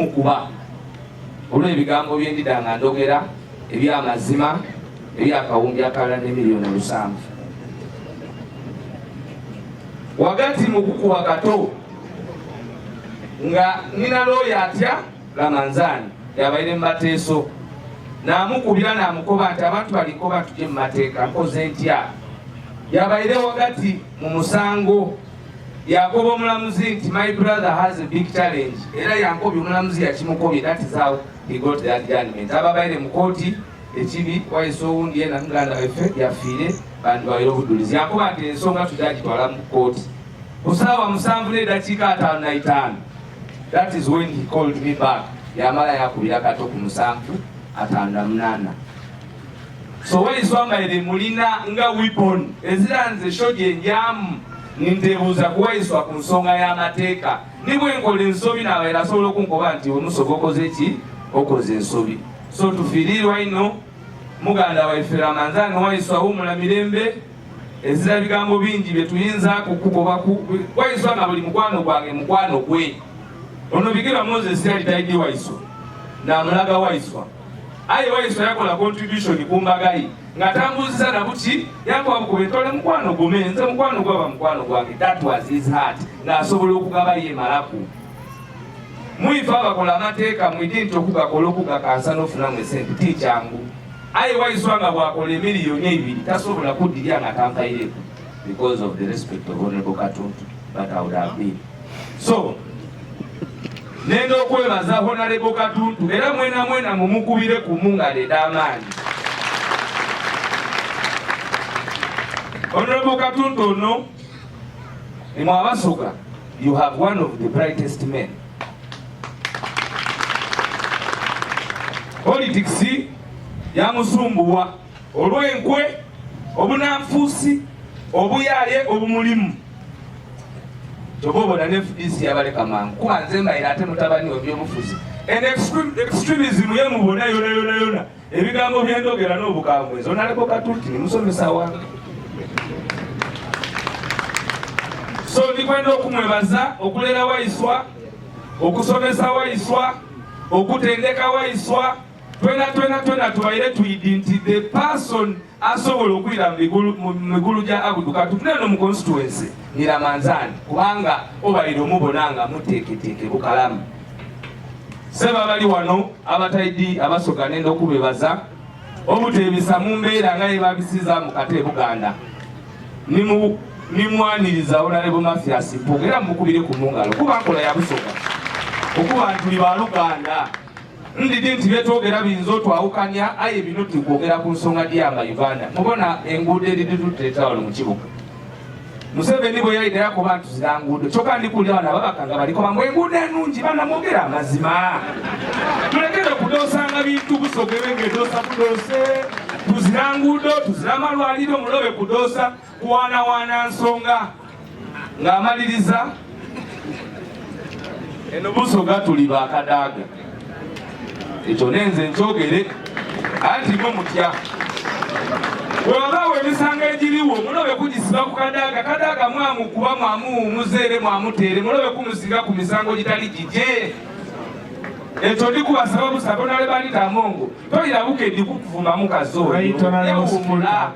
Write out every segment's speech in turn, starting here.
okumukuba olw'ebigambo bye ndida nga ndogera eby'amazima eby'akawumbi akalala ne miliyoni 7. Wagati mu kukuba Kato nga nina looya atya Ramanzani yabaire mu mateeso, namukubira namukoba nti abantu balikoba tujye mu mateeka, nkoze ntya? Yabaire wagati mu musango, yakoba omulamuzi nti, "My brother has a big challenge." Era yankobye, omulamuzi yakimukobye. That is how he got the adjournment. Ababaire mu kooti ekibi wayisa owundi yena muganda weffe yafiire bantu bawaire obudulizi. Yakoba nti ensonga tujagitwala mu kooti ku saawa 7:55. That is when he called me back. Yamala yakubira Kato ku 7:58. So Waiswa mbaire mulina nga weapon ezira nze sho gyenjamu nintebuuza kuwaiswa ku nsonga y'amateeka. Nibwe nkola ensobi nabaire asobola okunkoba nti omusoga okoze ki, okoze ensobi. So tufiirirwa ino muganda waife Ramanzani Waiswa, wumula mirembe. Ezira bigambo bingi byetuyinza kukugobaku Waiswa nga buli mukwano gwange mukwano gwe. Ono Bigirwa Moses yali taidi Waiswa namulaga Waiswa, aye Waiswa yakola contribution ku mbaga ye nga tambuziza nabuki, yankuba bukuba entole mukwano gume nze mukwano gwaba mukwano gwange. That was his heart, ng'asobola okugaba yemalaku. Mwife abakola amateeka mwidi nti okugakola okugakansa n'ofunamu esente ti kyangu, aye Waiswa nga bwakola emiliyoni 2 tasobola kuddirya nga tampaireku because of the respect of Honorable Katuntu, but I would have been. So nenda okwebaza Honorable Katuntu, era mwena mwena mumukubire ku mungalo ed'amaanyi. Honorable Katuntu ono nimwabasoga, you have one of the brightest men. Politics yamusumbuwa olw'enkwe, obunanfuusi, obuyaye obumulimu. Kyova obona ne FDC yabaleka mangu, kuba nze mbaire ate mutabani we byobufuzi and extremism ye mubona yona yona yona. Ebigambo byendogera n'obukambwe, Honorable Katuntu ni musomesa wange. So ndikwenda okumwebaza okulera Waiswa, okusomesa Waiswa, okutendeka Waiswa. Twena twena twena tubaire tuidi nti the person asobola okwira mu migulu gya Abudu Katuntu neno mu constituency ni Ramanzani, kubanga obaire omubona nga muteeketeeke bukalamu. Seba bali wano abataidi abasoga, nenda okubebaza obuteebisa mu mbeera nga yebabisiza mu kate Buganda. Nimwaniriza Honorable Mathias Mpuuga, era mukubire ku mungalo kuba nkola ya Busoga okuba ntuli baluganda. Ndidi nti byetwogera biyinza otwawukanya, aye bino tukwogera ku nsonga dyamba Uganda. Mubona enguudo eridituteeta wano mu kibuga. Museveni bwe yayita yakoba nti zira nguudo, kyokka ndikulira wano ababaka nga baliko bambu enguudo enungi. Banamwogera amazima, tulekere kudoosanga bintu. Busoga ebe ng'edoosa budoose, tuzira nguudo, tuzira amalwaliro, mulobe kudoosa kuwaanawaana nsonga. Ng'amaliriza eno Busoga tuli bakadaaga, ekyo nenze nkyogere anti mwe mutya bwewabaawo emisango egiriwo mulobe kugisiba ku Kadaaga. Kadaaga mwamukuba, mwamuwumuzeere, mwamuteere, mulobe kumusinga ku misango gitali gigye. Ekyo ndikubasaba busaba. Onale Anita Amongo toyira bukeddi kukuvuma mukazi oyo yewumula.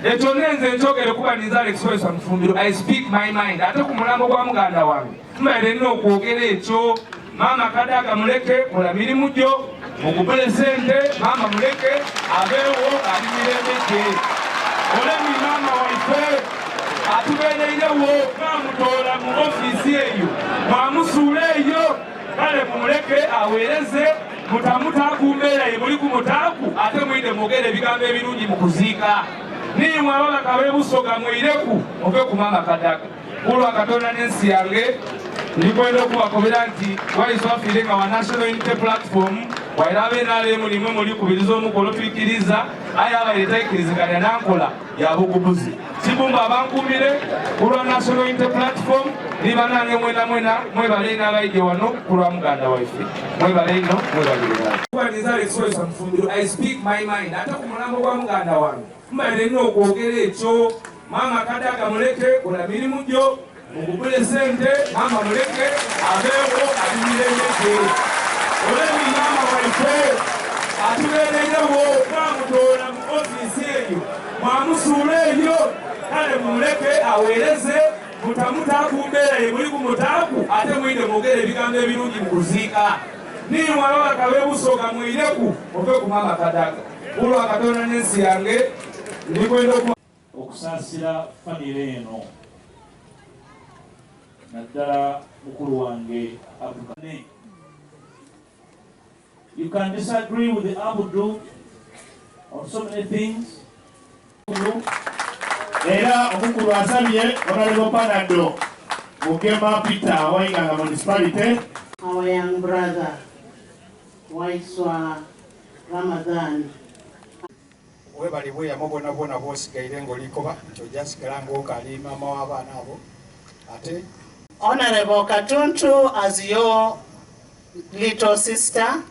Ekyo nenze nkyogere kuba ninze Alex Waiswa Mufumbiro, I speak my mind. Ate ku mulambo gwa muganda wange mbaire nina okwogera ekyo. Maama Kadaaga muleke, kola mirimu gyo mugubule sente. Maama muleke abeewo, ali mirembe gye. Olemi maama waife atubeereirewo, mwamutoola mu ofiisi eyo mwamusuula eyo, kale mumuleke aweereze. Mutamutaaku mbeera ye muli kumutaaku, ate mwide mwogere ebigambo ebirungi mu kuziika. Niimwe ababaka b'Ebusoga mwireku muve ku maama Kadaga. Kulwa Katonda n'ensi yange ndikwenda okubakobera nti Waiswa afiire nga wa National Unity Platform, waire abe NRM nimwe muli kubiriza omukolo twikiriza, aye abaire taikiriziganya nankola ya bugubuzi. Kibumba abankumire kulwa National Unity Platform ni banange mwena mwena mwebale ino abaije wano kulwa muganda waife, mwebale ino, mwebalire. Alex Waiswa Mufumbiro, I speak my mind. Ate ku mulambo gwa muganda wange mbaire nina okwogera ekyo. Maama Kadaga muleke, kola mirimu gyo. Mugugule sente, maama muleke abeewo alimire emmere. Olw'ebiri maama waife atubeererewo, mwamutoola mu ofiisi eyo, mwamusuula eyo. Kale mumuleke aweereze, mutamutaaku mbeera ye muli kumutaaku, ate mwine mwogere ebigambo ebirungi mu kuziika. Niimwe ababaka b'ebusoga mwireku muve ku maama Kadaga. Kulwa Katonda n'ensi yange ndikwenda okusaasira famire eno, naddala mukulu wange Abdul. You can disagree with the Abdu on so many things. Era omukulu asabye Honorable Panado Mugema Peter wa Iganga Municipality. Our young brother, Waiswa Ramadhan. Webali bweyamo bwona bwona bwosigaire ng'olikoba nti ojja sigala ng'okaali maama w'abaana abo ate. Honorable Katuntu, as your little sister,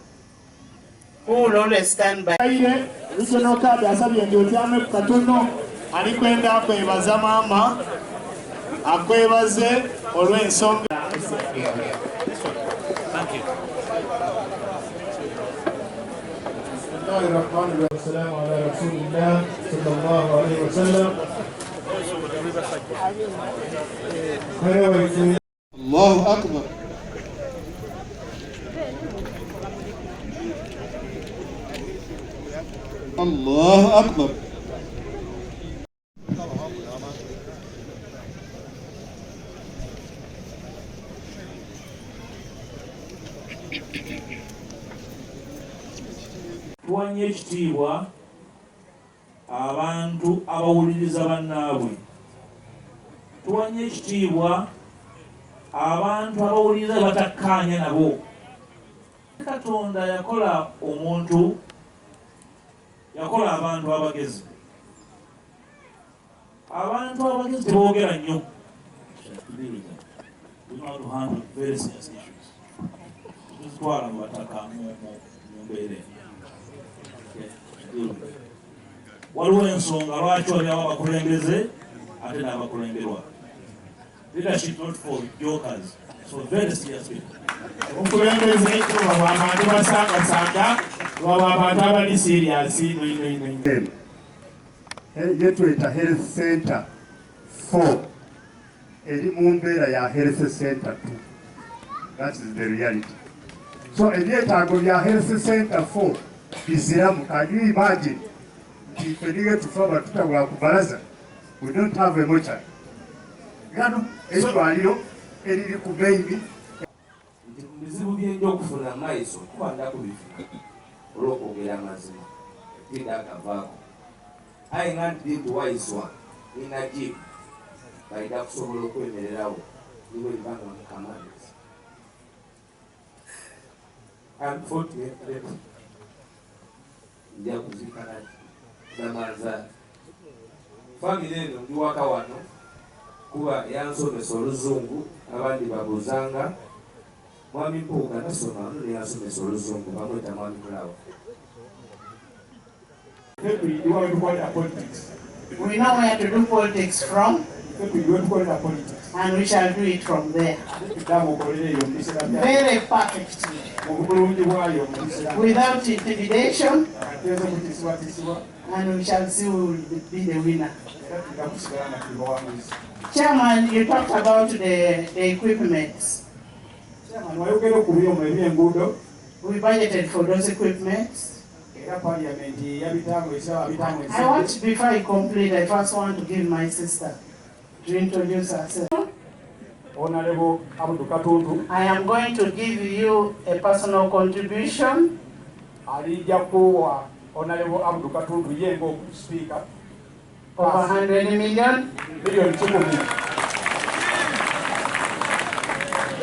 who will always stand by. Aire regional card asabye nti otyame ku katono, alikwenda akwebaza maama, akwebaze olw'ensonga. Thank you. بسم الله الرحمن الرحيم، والسلام على رسول الله صلى الله عليه وسلم. الله أكبر. الله أكبر. Tuwanye ekitiibwa abantu abawuliriza bannaabwe, tuwanye ekitiibwa abantu abawuliriza batakkaanya nabo. Katonda yakola omuntu, yakola abantu abagezi. Abantu abagezi teboogera nnyo. We know how to handle very serious issues. Tuzitwala mu bataka mu mbeera eno. Waliwo ensonga lwaki waliwo abakulembeze ate n'abakulemberwa. Leadership not for jokers, so very serious people. Omukulembeze tuba abantu basangasanga, baba abantu abali serious ino ino ino ino. Yetweta health center 4 eri mu mbeera ya health center 2. That is the reality. So ebyetaago bya health center 4 biziramu. Can you imagine nti ffe tufa batutawula ku balaza, we don't have a mortuary. Gano eddwaliro eriri ku main. Nti mu bizibu byenja okufuna maiso kuba ndakubifuna olw'okwogera amazima tinda akavaako, aye nga nti bintu Waiswa ni Najib balina kusobola okwemererawo niwe libanga mukamanizi. Unfortunately, nja kuziika Namanzaani. Famire eno ndi waka wano kuba yansomesa oluzungu, abandi babuuzanga mwami Mpuuga nasoma ono neyansomesa oluzungu, bamweta mwami Mulawa. We know where to do politics from, and we shall do it from there. Very perfectly, without intimidation, and we shall see who will be the winner. Chairman, you talked about the equipment. We budgeted for those equipment. I want, before I complete, I first want to give my sister to introduce herself. Honorable Abdu Katuntu. I am going to give you a personal contribution. Alijja kuwa Honorable Abdu Katuntu ye ng'oku speaker. Of 100 million. 100,000,000.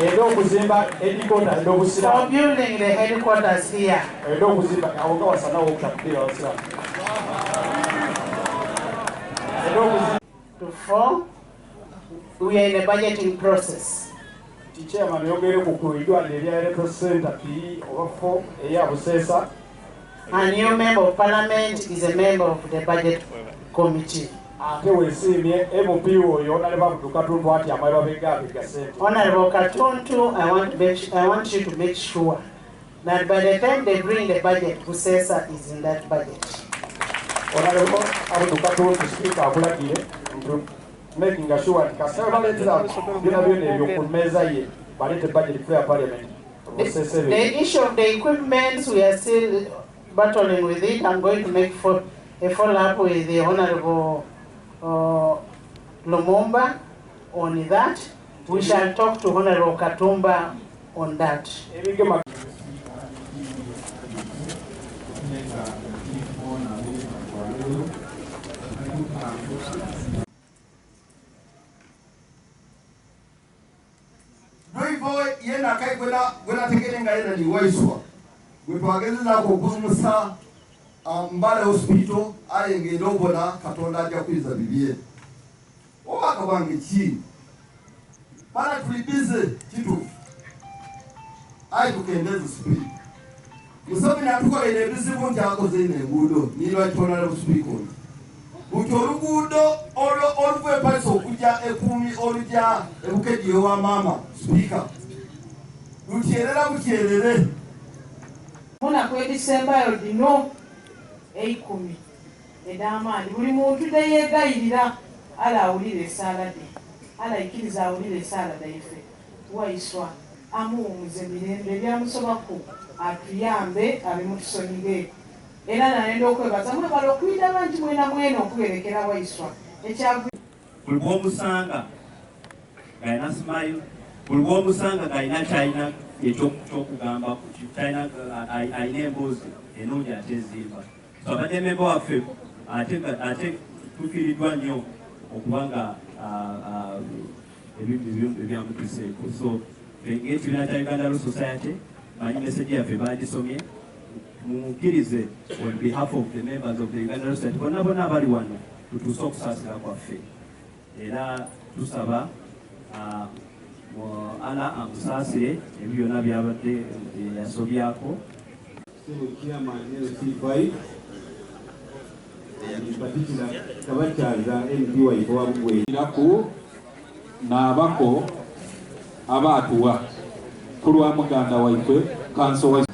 Era okuzimba headquarters For building the headquarters here. Era okuzimba awo nga wasanawo okutakubira abasiraamu. Era okuzimba To four, we are in a budgeting process. Chairman yogere ku eddwaliro erya Electoral Center 3 oba 4 eya Buseesa. A new member of parliament is a member of the budget committee. Ate weesiimye MP oyo Honorable Abdu Katuntu ati amaye babegabega ssente. Honorable Katuntu, I want you to make sure that by the time they bring the budget, Busesa is in that budget. Honorable Abdu Katuntu, Speaker akulagire nti making sure nti kasita baleetera byonna byonna ebyo ku mmeeza ye baleete budget for parliament. The issue of the equipment, we are still battling with it. I'm going to make a follow-up with the Honorable Lumumba on that. We shall talk to Honorable Katumba on that. Yena kai gwena tegerenga yena ni waiswa gwetwagezezako okuzumusa Mbale Hospital aye ng'erobona Katonda ajja kwiza bibye obubaka bwange ki bana tuli bize kituufu aye tukendeze speed. Museveni atukolera ebizibu nti akoze ino enguudo nilwakitonala busipiika nti buti oluguudo oluva epalisa okujja ekumi olujja ebukeji ewa maama sipiika lutyerera butyerere. Munaku edisembayo dino 10 ed'amaanyi buli muntu teyeegayirira ala awulire essaala de ala ikkiriza awulire essaala daife waiswa amuwumuze mirembe ebyamusobaku atuyambe abimutusonyiwe era nanenda okwebaza mwebala okwida bangi mwena mwena okuwerekera waiswa ekyagu buli bw'omusanga ng'alina smile, buli bw'omusanga ng'alina kyalina ekyokugamba kyalina alina emboozi ennungi ate ezimba. So abadde memba waffe ate tufiiriddwa nnyo okubanga ebintu ebyamutuseeko. So ng'ekibiina kya Uganda Law Society manyi message yaffe bagisomye, mumukkirize on behalf of the members of the Uganda Law Society bonna bonna abali wano tutuuse okusaasira kwaffe era tusaba Allah amusaasire ebyo byonna byabadde yasobyako. Chairman LC5 in particular tabakyaza MP waife wa Bugweraku n'abako abaatuwa ku lwa muganda waife kanso wa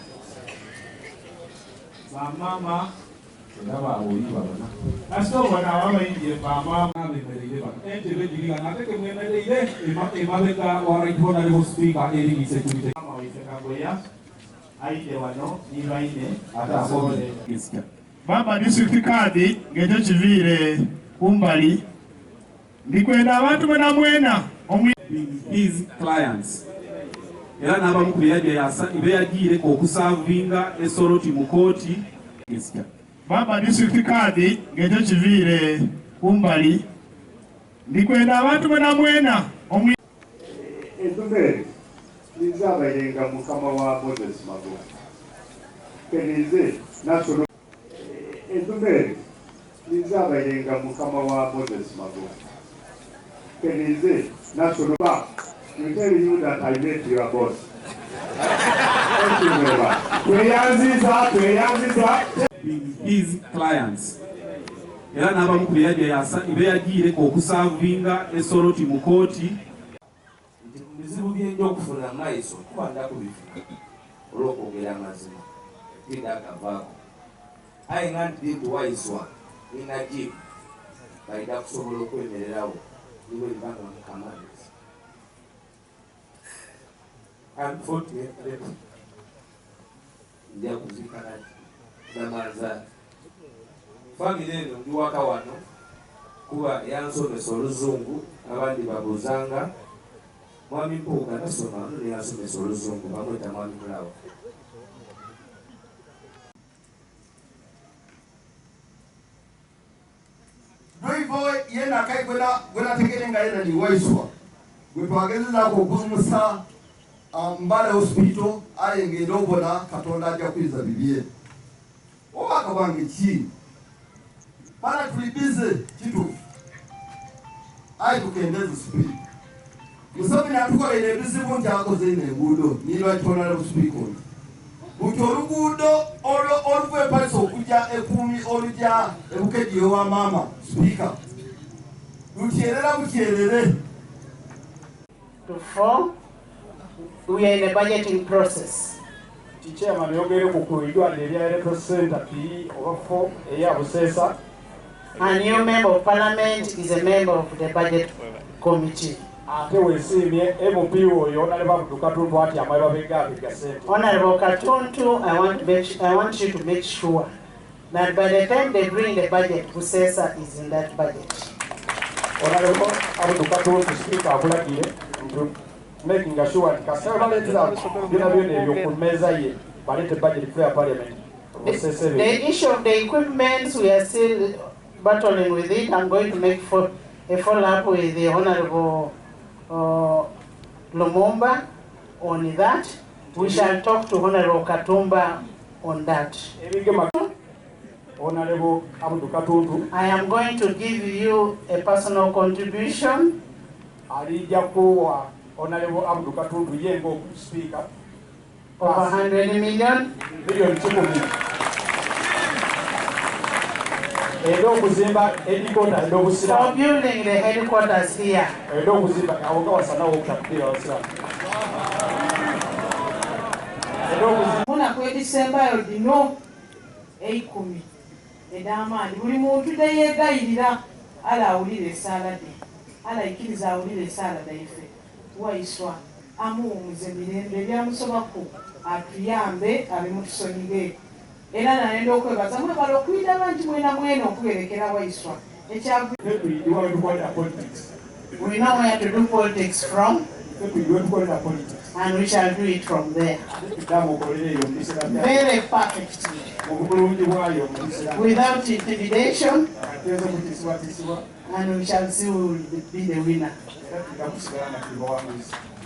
bamama ndaba awoyi babona asobona ababayingiye bamama abemereire bano entebe girigana ate temwemereire emabega wa Right Honorable Speaker eri security mama waife Kagoya aide wano nibaine atasobole. Baba district card ng'ekyo kiviire kumbali ndikwenda abantu mwena mwena his clients era n'abamu ku beyagiire okusavinga esoroti mu kooti. Baba district card ng'ekyo kiviire kumbali ndikwenda abantu mwena mwena endume nizabayenga mukama wa Moses Magoha kenize national endume nizabayenga mukama wa Moses Magoha kenize national bank. You tell you that I met your boss. Thank you very much. Tweyanziza tweyanziza his clients era n'abamu ku beyagiire okusavinga esoroti mu kooti. Bizibu byenja okufuna maiso kuba ndakubifuna olw'okwogera amazima tindakavaako aye nga nti waiswa ninajibu balina kusobola okwemererawo niwe libanga mukama. Unfortunately nja kuziikana namanzaani famire eno ndi waka wano kuba yansomesa oluzungu abandi babuuzanga Mwami Mpuuga tasoma ono yansomesa oluzungu bamweta Mwami Mulawa. Driver yena kai gwena tegerenga yena ni waiswa gwetwagezezaako okuzumusa Mbale Hospital aye ng'erobona Katonda ajja kwiza bibye obubaka bwange ki bana tuli bize kituufu aye tukendeze speed. Museveni atukolera ebizibu nti akoze ino enguudo nilwakitonala busipiika nti buti oluguudo oluva epalisa okujja ekumi olujja ebukeji ewa maama sipiika Lutyerera butyerere. To 4, we are in a budgeting process. Chairman yogere ku eddwaliro erya Health Center 3 oba 4 eya Buseesa. A new member of parliament is a member of the budget committee. Ate weesiimye MP oyo Honorable Abdu Katuntu ati amababegaabega ssente. Honorable Katuntu, I want you to make sure that by the time they bring the budget, Buseesa is in that budget. Honorable Abdu Katuntu, Speaker akulagire nti making sure nti kasita baleetera byonna byonna ebyo ku mmeeza ye baleete budget for parliament. The issue of the equipment, we are still battling with it. I'm going to make a follow-up with the Honorable Lumumba on that. We shall talk to Honorable Katumba on that. Honorable Abdu Katuntu, I am going to give you a personal contribution. Alijja kuwa Honorable Abdu Katuntu ye ng'Speaker of 100 million. Million 100. Era okuzimba headquarters For building the headquarters here. Era okuzimba awo nga wasanawo okutakubira abasiraamu. Munaku edisembayo dino 10 ed'amaanyi buli muntu teyeegayirira ala awulire essaala de ala ikkiriza awulire essaala daife Waiswa amuwumuze mirembe ebyamusobaku atuyambe abimutusonyiwe era nalenda okwebaza mwebala okuyita bangi mwena mwena okuwerekera Waiswa. We know where to do politics from, and we shall do it from there. Very perfectly, without intimidation, and we shall see who will be the winner.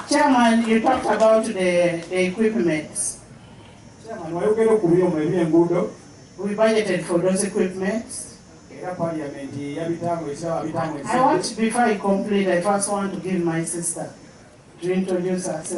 Chairman, you talked about the equipment. We budgeted for those equipment. I want, before I complete, I first want to give my sister to introduce herself.